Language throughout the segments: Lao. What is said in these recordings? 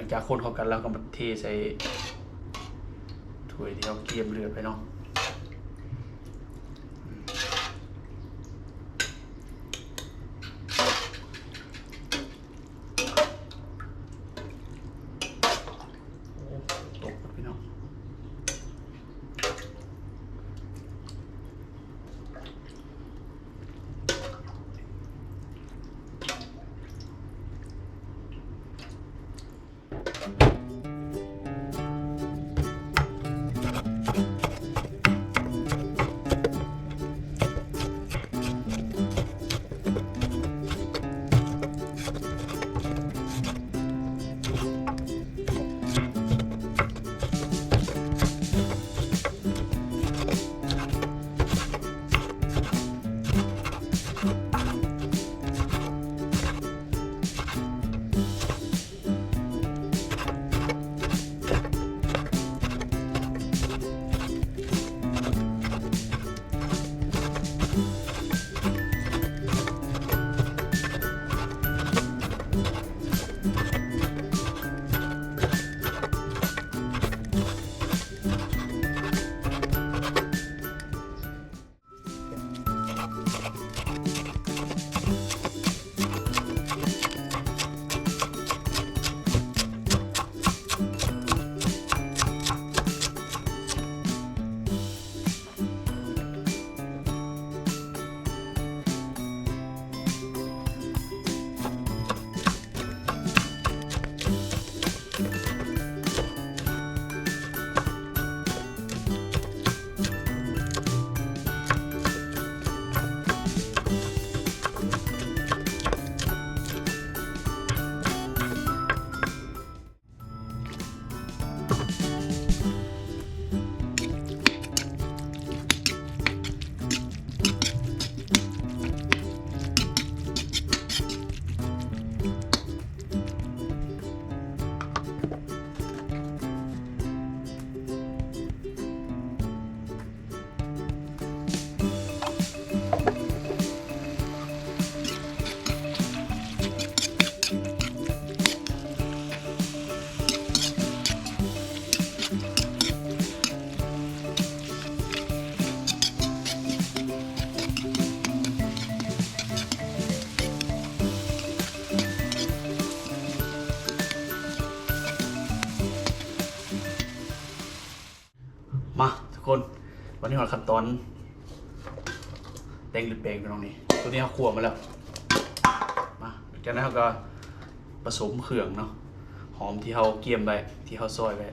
ຫຼັງຈາກຄົນເຂົ້າກັນແລ້ວ ເຮົາກໍມາເທໃສ່ຖ້ວຍທີ່ເຮົາກຽມເລືອດໄວ້ເນາະ. ໂອ້ ຕົກແລ້ວພີ່ນ້ອງ. ມາທຸກຄົນ ວັນນີ້ຮອດຂັ້ນຕອນແຕ່ງເລືອດແປງພີ່ນ້ອງນີ້. ຕົວນີ້ເຮົາຂົ້ວມາແລ້ວ. ມາ ຈາກນັ້ນເຮົາກໍປະສົມເຄື່ອງເນາະ ຫອມທີ່ເຮົາກຽມໄວ້ ທີ່ເຮົາຊອຍໄວ້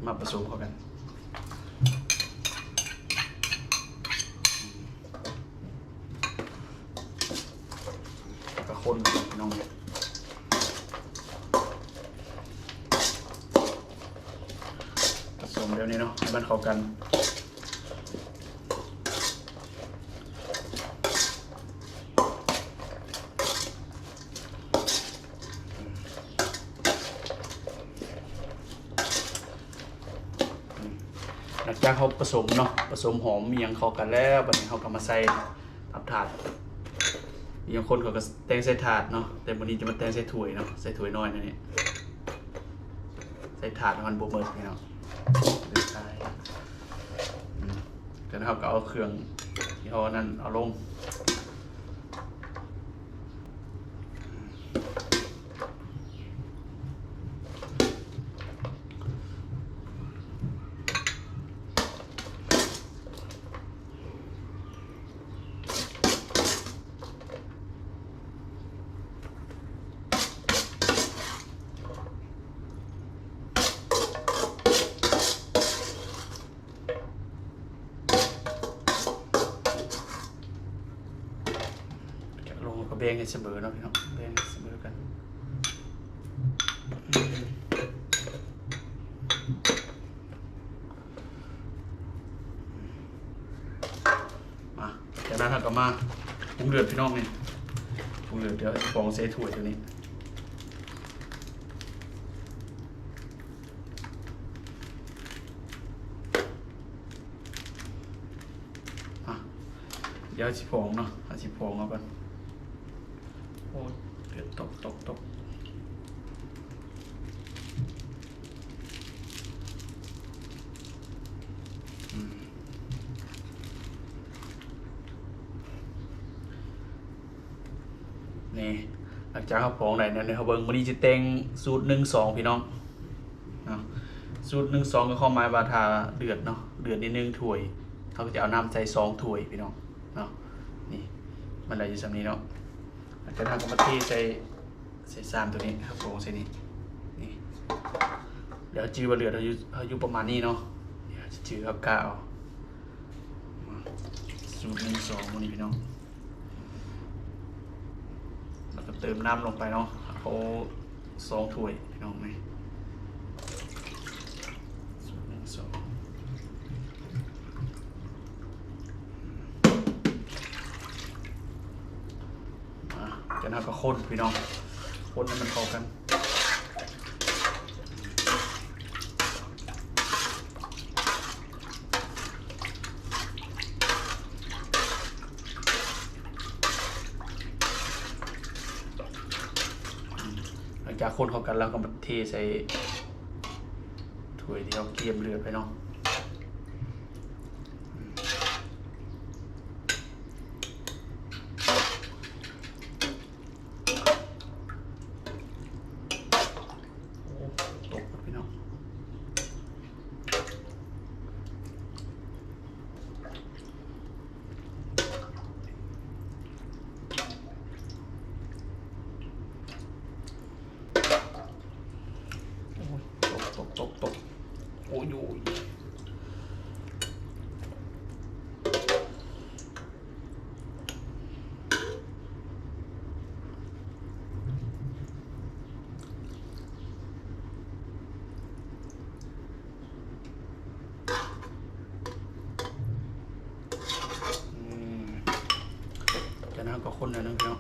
ມາປະສົມເຂົ້າກັນ. ແລ້ວກໍຄົນພີ່ນ້ອງ ປະສົມແບບນີ້ເນາະ ໃຫ້ມັນເຂົ້າກັນ. ຫຼັງຈາກເຮົາປະສົມເນາະ ປະສົມຫອມອີ່ຫຍັງເຂົ້າກັນແລ້ວ ບັດນີ້ເຮົາກໍມາໃສ່ ປັບຖາດ ບາງຄົນເຂົາກໍແຕ່ງໃສ່ຖາດເນາະ ແຕ່ມື້ນີ້ຈະມາແຕ່ງໃສ່ຖ້ວຍເນາະ ໃສ່ຖ້ວຍນ້ອຍແນວນີ້ ໃສ່ຖາດໃຫ້ມັນບໍ່ໝົດພີ່ນ້ອງ. ອືມ ຈາກນັ້ນເຮົາກໍເອົາເຄື່ອງທີ່ເຮົາອັນນັ້ນເອົາລົງ. ແກະລົງ ແລ້ວກໍແບ່ງໃຫ້ສະເໝີເນາະພີ່ນ້ອງ ແບ່ງໃຫ້ສະເໝີກັນ. ມາ ຈາກນັ້ນເຮົາກໍມາປຸງເລືອດພີ່ນ້ອງນີ້ ປຸງເລືອດ ດຽວເຮົາຊິປອງໃສ່ຖ້ວຍຕົວນີ້. ອ່ະ ດຽວຊິພອງເນາະ ເຮົາຊິພອງເອົາກ່ອນ. ໂອ້ຍ ເລືອດຕົກ ຕົກ ຕົກ. ຫຼັງຈາກເຮົາພອງໄດ້ແນວນີ້ ເຮົາເບິ່ງ ມື້ນີ້ຊິແຕ່ງສູດໜຶ່ງສອງ ພີ່ນ້ອງເນາະ. ສູດໜຶ່ງສອງ ກໍຄວາມໝາຍວ່າຖ້າເລືອດເນາະ ເລືອດນີ້ໜຶ່ງຖ້ວຍ ເຮົາກໍຈະເອົານ້ຳໃສ່ສອງຖ້ວຍ ພີ່ນ້ອງເນາະ. ນີ້ ມັນໄດ້ຢູ່ສ່ຳນີ້ເນາະ. ຫຼັງຈາກນັ້ນເຮົາກໍມາເທໃສ່ ໃສ່ຊາມໂຕນີ້ ເຮົາຟອງໃສ່ນີ້ ນີ້ ແລ້ວຈື່ວ່າເລືອດເຮົາຢູ່ ເຮົາຢູ່ປະມານນີ້ເນາະ. ດຽວຈະຈື່ເຮົາກະເອົາ ມາ ສູດໜຶ່ງສອງ ມື້ນີ້ ພີ່ນ້ອງ. ແລ້ວກໍເຕີມນ້ຳລົງໄປເນາະ ເອົາສອງຖ້ວຍ ພີ່ນ້ອງເອີຍ. ສູດໜຶ່ງສອງ ມາ ຈາກນັ້ນເຮົາກໍຄົນ ພີ່ນ້ອງ ຄົນໃຫ້ມັນເຂົ້າກັນ. ຫຼັງຈາກຄົນເຂົ້າກັນແລ້ວ ເຮົາກໍມາເທໃສ່ຖ້ວຍທີ່ເຮົາກຽມເລືອດໄວ້ເນາະ. ໂອ້ ຕົກພີ່ນ້ອງ ໂອ້ຍ ຕົກ ຕົກ ຕົກ ຕົກ ໂອ້ຍ ໂອ້ຍ. ອືມ ຈາກນັ້ນເຮົາກໍຄົນໜ້ອຍໜຶ່ງ ພີ່ນ້ອງ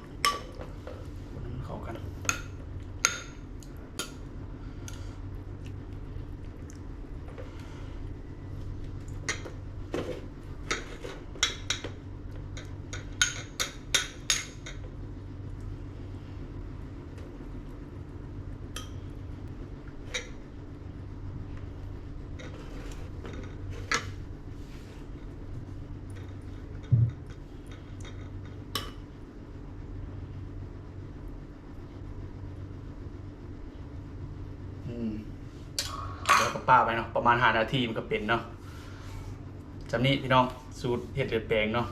ຄົນໃຫ້ມັນເຂົ້າກັນ. ອືມ ແລ້ວກໍປະໄວ້ເນາະ ປະມານຫ້ານາທີມັນກໍເປັນເນາະ. ສ່ຳນີ້ພີ່ນ້ອງ ສູດເຮັດເລືອດແປງເນາະ.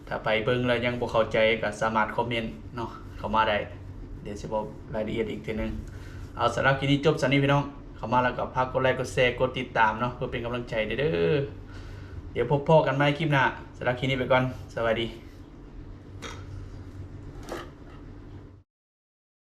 ຖ້າໃຜເບິ່ງແລ້ວຍັງບໍ່ເຂົ້າໃຈ ກໍສາມາດຄອມເມັນເນາະ ເຂົ້າມາໄດ້ ດຽວຊິບອກລາຍລະອຽດອີກເທື່ອໜຶ່ງ. ເອົາ ສຳລັບຄລິບນີ້ຈົບສ່ຳນີ້ພີ່ນ້ອງ ເຂົ້າມາແລ້ວກໍຝາກກົດໄລ ກົດແຊ ກົດຕິດຕາມເນາະ ເພື່ອເປັນກຳລັງໃຈເດີ. ດຽວພົບພໍ້ກັນໃໝ່ຄລິບໜ້າ ສຳລັບຄລິບນີ້ໄປກ່ອນ ສະບາຍດີ.